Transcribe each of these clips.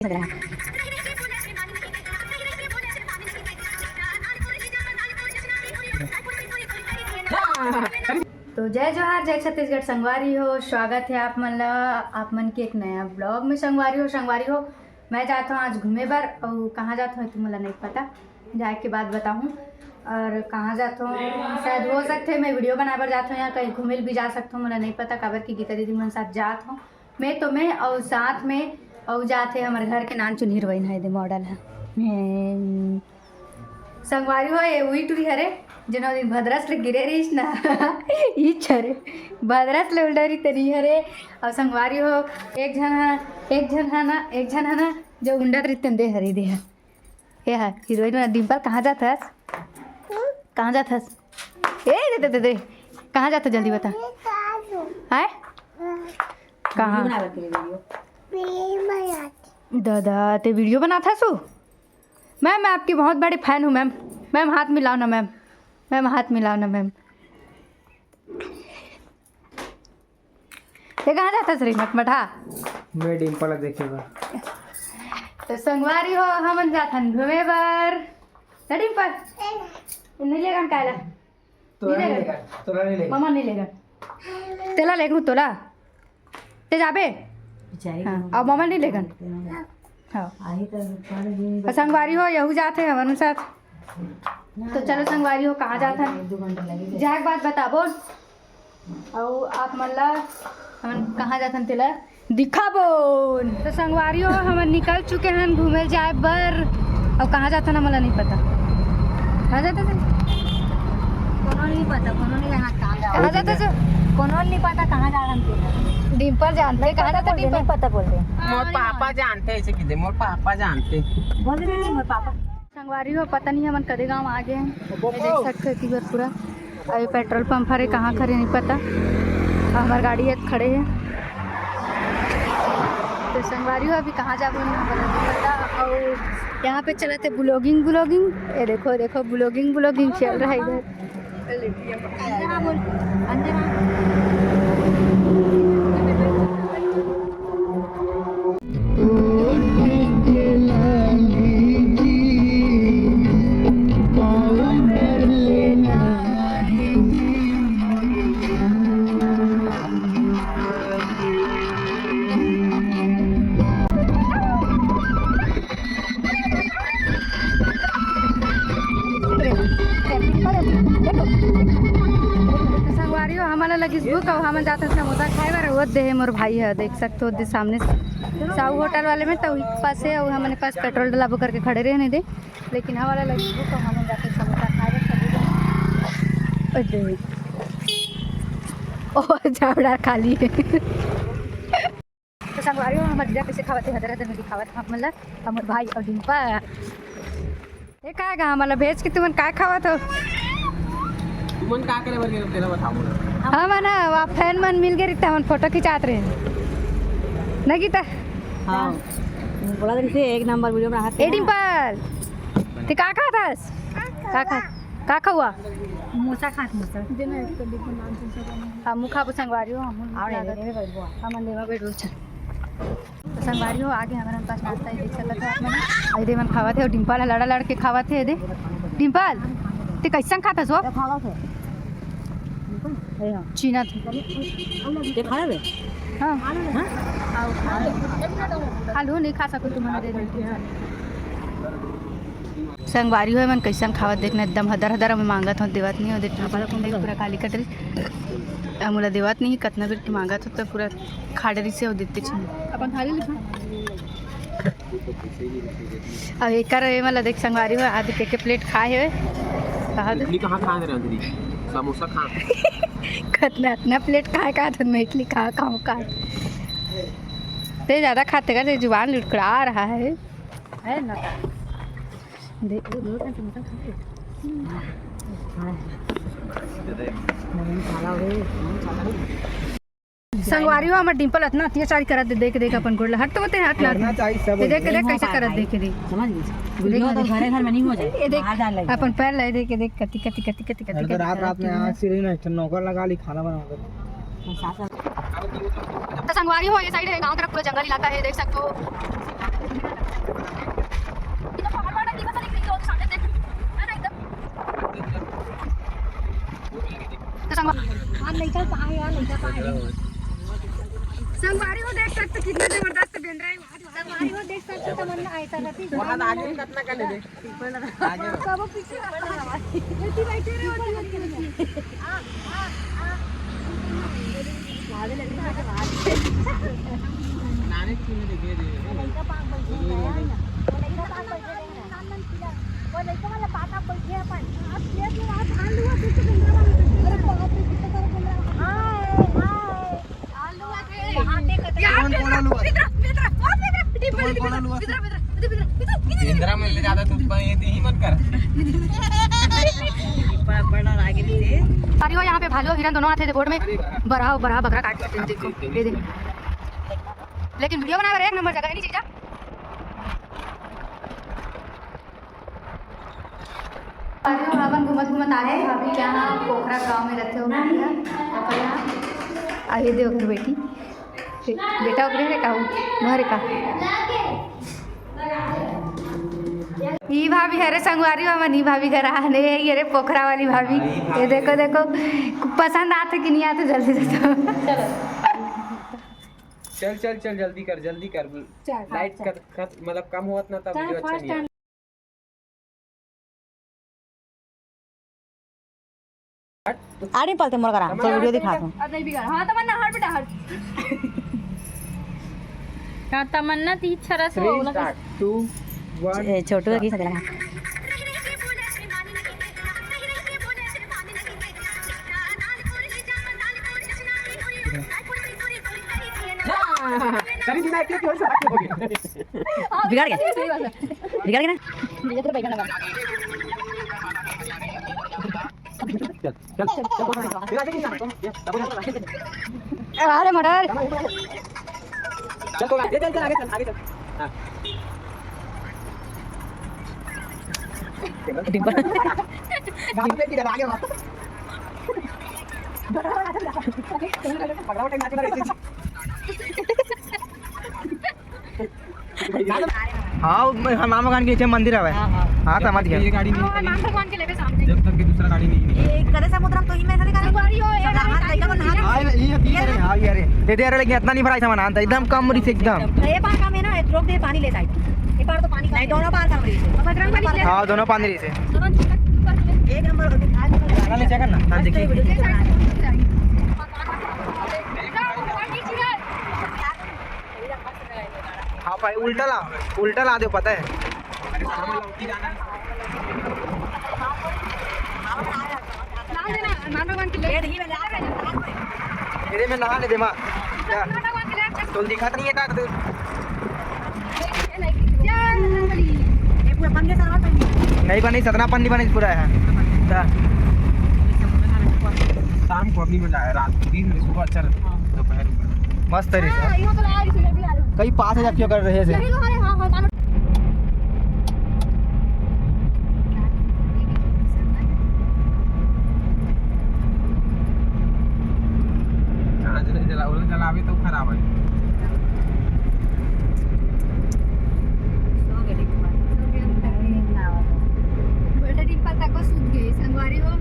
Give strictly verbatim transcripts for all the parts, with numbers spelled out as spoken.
तो जय जोहार, जय छत्तीसगढ़ संगवारी हो। स्वागत हे आप मन ला, आप मन के एक नया vlog में। संगवारी हो, संगवारी हो, मैं जात हूँ आज घूमे बर। अउ कहाँ जात हूँ, तुमन ला नहीं पता, जाए के बाद बताहूँ। और कहाँ जात हूँ, शायद हो सकथे मैं video बनाए बर जात हूँ या कहीं घूमे ल भी जा सकत हूँ, मोला नहीं पता, काबर कि गीता दीदी मन साथ जात हूँ। मैं तो मैं अउ साथ में अउ जात हे हमर घर के नान चुनही रोइन है दे model है। संगवारी हो, ये उही टुरी हरे, जेन ओ दिन भद्रस ले गिरे रहिस ना। ई छरे, भद्रस ले उल्टा रही तरी हरे। अउ संगवारी हो, एक झन ह, एक झन ह ना, एक झन ह ना, जो उंडत रही तेन दे हरे दे ह। ये ह, हीरोइन में डिम्पल, कहाँ जात हस? कहाँ जात हस? ए, दे, दे, दे, दे। कहाँ जात हस, जल्दी बता। हाय? कहाँ? दादा, ते video बनात हस? मैम, मैं आपकी बहुत बड़ी fan हूँ मैम। मैम, हाथ मिलाओ ना मैम। मैम, हाथ मिलाओ ना मैम। ये कहाँ जात हस रे मटमठा? मैं डिम्पल देखे बर। तो संगवारी हो, हमन जाथन घूमे बर। ना डिम्पल? नहीं लेगन काला? तोला नहीं लेगन। तोला नहीं लेगन। ममा नहीं लेगन। तेला लेगन तोला। ते जाबे? हाँ, अब ममा नहीं लेगन। हाँ। अउ संगवारी हो, यहू जात हे हमन साथ। तो चलो संगवारी हो, कहाँ जात हन? जाए के बाद बताबो। अउ आप मन ला हमन कहाँ जात हन तेला दिखाबो। तो संगवारी हो, हमन निकल चुके हन घूमे जाए बर। अउ कहाँ जात हन, हमन ला नहीं पता। कहाँ जात हन? कोनो नहीं पता, कोनो नहीं जाना कहाँ जा कहाँ जात हन? कोनो नहीं पता कहाँ जा रहा है। डिम्पल जानते, कहाँ जात हन डिम्पल? नहीं पता बोल दे। मोर पापा जानते, ऐसे कह दे, मोर पापा जानते। बोल दे नहीं, मोर पापा। संगवारी हो, पता नहीं हमन कदे गांव आ गए हैं। ये देख सकते हो कि पूरा अभी पेट्रोल पंप हरे, कहाँ खड़े नहीं पता। अउ हमार गाड़ी एक खड़े है। तो संगवारी हो, अभी कहाँ जाबो नहीं पता। अउ यहाँ पे चलत हे vlogging, vlogging। ये देखो, देखो, vlogging, vlogging चल रहा है इधर। संगवारी हो, हमन ला लगिस भूख अउ हमन जाथन समोसा खाए बर। वो दे हे मोर भाई ह, देख सकत हो, दे सामने साहू होटल वाले में, तो वही पास है। अउ हमन पास पेट्रोल डलाबो करके खड़े रहे नहीं दे, लेकिन हमन ला लगिस भूख अउ हमन जाथन समोसा खाए बर। ओ दे, ओ झाबड़ा खाली है। तो संगवारी हो, हमर जीजा कैसे खावत हे, हदर हदर में दिखावत हे हमन ला, हमर भाई अउ डिम्पल। ए, का गा, हमन ला भेज के तुमन काय खावत हो? तुमन का करे बर गेलो, तेला बताओ ना। हमन ना, वा fan मन मिल गे रहिते, हमन फोटो खिंचात रहे। न गीता? हाँ। बोला रहिसे एक नंबर video बनात हे। ए डिम्पल, ते का खात हस? का खा, का खावा? मोसा खात, मोसा। हमू खाबो संगवारी हो, हमू आओ ना, लागत। हमन लेवा बैठो, चल। तो संगवारी हो, आगे हमन पास नाश्ता ही देख सकत हो आप मन। अउ एदे मन खावत हे, अउ डिम्पल ह लड़ा लड़ के खावत हे। एदे डिम्पल, ते कैसन खात हस वो? चीना थे। ते खा ले। हाँ। हाँ? खा लो, नहीं खा सको, तुम्हारा दे दो। संगवारी हो, मन कैसन खावत देखना, एकदम हदर हदर में मांगत हो, देवत नहीं हो, देख पूरा काली कटरी। अ, मोला देवत नहीं, कतना बेर के मांगत हो, त पूरा खाड़े रहिसे हो देते छन। अपन थाली लिखा। अब एकर ए वाला देख संगवारी हो, आदि के, के प्लेट खाए हे। कहा दे। इडली कहाँ खा रहे अंदर? समोसा खा। कतना, अतना प्लेट खाए का, तो मैं इडली कहाँ खाऊँ का? ते ज्यादा खाते का, ते जुबान लुड़कड़ा रहा है। है ना? दे, दे, दे, दे, दे। संगवारी हो, हमर डिम्पल अतना अत्याचार करत हे, देख, देख अपन गोड़ ला। हट तो बते, हट ना। करना चाहिए सब ये देख, देख, कैसे करत, देख, देख। समझ गई? वीडियो तो घरे घर में नहीं हो जाए, ये देख, बाहर जान लगे। अपन पैर ला, देख, देख, कति, कति, कति, कति, कति, अरे तो कति रात, करत रात में हे। आँख से रही ना, एक ठो नौकर लगा ली, खाना बनाओ। तो संगवारी हो, ये साइड है गांव तरफ, पूरा जंगल इलाका है, देख सकते हो। संगवारी हो देख सकते कितना जबरदस्त बेंदरा है। संगवारी हो देख सकते तमन्ना ऐसा रहती। वहाँ आगे में कितना कर ले दे। आगे में। कबो पीछे। बेटी बैठे रहे होती होती होती। नारे क्यों नहीं दे दे। वो लइका पाँच बजे गया है ना। वो लइका पाँच बजे गया है ना। वो लइका वाला पाता बैठे अपन। आप ये जो आप आलू और दूसरे बेंदरा वाले बैठे। अरे बाप रे, कितना सारा बेंदरा। हाय, हाय। आलू आ गए। यहाँ पे कौन, कौन आलू आ? इधर, इधर, इधर, इधर, इधर, इधर, इधर, इधर, इधर। बेंदरा में ले जाता तो उसको ये ही मत कर। बड़ा, बड़ा लागे रे। अरे वो यहाँ पे भालू और हिरन दोनों आते थे बोर्ड में। बड़ा, बड़ा बकरा काट देते हैं, देखो, ये देखो। लेकिन वीडियो बनावे रे, एक नंबर जगह है नी जीजा। अरे, हमन घूमत घूमत आए, भाभी के यहाँ पोखरा गाँव में रहते हो, भाभी ह? पोखरा। आ, ये दे ओकर बेटी। बे-, बेटा ओकरे रे का, वो हरे का। ई भाभी हरे संगवारी हो, हमन ई भाभी घर आने, ये रे पोखरा वाली भाभी। ये देखो, देखो, पसंद आते कि नहीं आते, जल्दी से तो। चल, चल, चल, जल्दी कर, जल्दी कर। चल, लाइट चल। खत-, खत-, मतलब कम होत ना, तब चल, वीडियो अच्छा first नहीं time। आए। आड़ी पलते मोर करा, तो वीडियो दिखा दूँ। अब नहीं बिगाड़। हाँ, तमन्ना, हट बेटा, हट। का तमन्ना ती इच्छा रस हो, three, start, two, one, ए, छोटू start। की सगला। करी बिना एक, एक, एक, एक, एक। बिगाड़ गया? सही बात है। बिगाड़ गया ना? चल, चल, चल, चल, चल। अरे मटर। चल, चल, चल, आगे चल, आगे चल। हाँ। डिब्बा। गाड़ी में किधर आगे बढ़। पकड़ा उठे नाच रहा है। हाँ, वो म-, हम मामा खान के नीचे मंदिर हवे। हाँ, हाँ। हाँ, समझ गया। ये गाड़ी नहीं हाँ, निकली। मामा भगवान के लेवे सामने। जब तक कि दूसरा गाड़ी नहीं निकली। ये कदे समुद्रम तो ही में से निकाले। संगवारी हो, ये सब गाड़ी हाथ लगा, हाथ हाँ, ये, ये, ये, हाँ, ये रे। ये दे रहे, लेकिन इतना नहीं भराई सामान आंता, एकदम कम रही से एकदम। ये पार का में ना, रोक दे, पानी ले जाए। ये पार तो पानी का नहीं, है। दोनों पार का रही से। बजरंग बली से। हाँ, दोनों पानी रही से। दोनों चिकन ऊपर से। एक नंबर, खाना ले check करना। हाँ, देखिए। ले जाए। हाँ भाई, उल्टा ला, उल्टा ला दे, पता है। तेरे में नहा ले दे माँ। क्या? तो दिखात नहीं है का तू? नहीं बनी, सतना पन्नी पूरा है। क्या? शाम को अभी मजा आया, रात, दिन में, सुबह अच्छा रहता है, दोपहर में। मस्त है रे। हाँ, यो तो लाया, इसमें भी लाया। कई पास है, क्यों कर रहे हैं? यही तो है, हाँ, हाँ, मानो। कहाँ जला, जला, जलावे तो खराब है। तको सूत गए, संगवारी हो।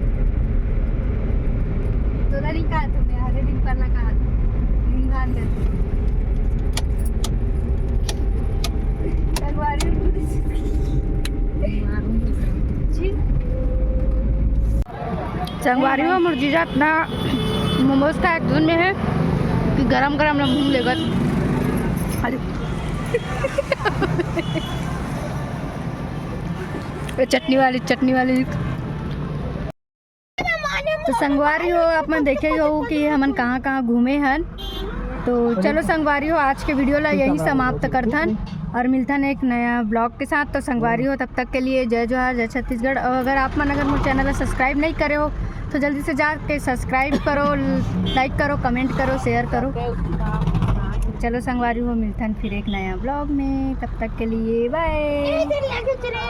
तोला नहीं कहा था मैं, हरे डिम्पल ला कहा था। नींद आ गया। संगवारी हो, जी। संगवारी हो, मोर जीजा इतना मोमोज का एक धुन में है कि गरम गरम ला मुंह लेगत। अरे। ये चटनी वाली, चटनी वाली। तो संगवारी हो, आप मन देखे ही हो कि हमन कहाँ-कहाँ घूमे हन। तो चलो संगवारी हो, आज के वीडियो ला यहीं समाप्त करथन और मिलथन एक नया vlog के साथ। तो संगवारी हो, तब तक के लिए जय जोहार, जय छत्तीसगढ़। और अगर आप मन अगर मोर channel ला subscribe नहीं करे हो, तो जल्दी से जाके subscribe करो, like करो, comment करो, share करो। चलो संगवारी हो, मिलथन फिर एक नया vlog में, तब तक के लिए bye।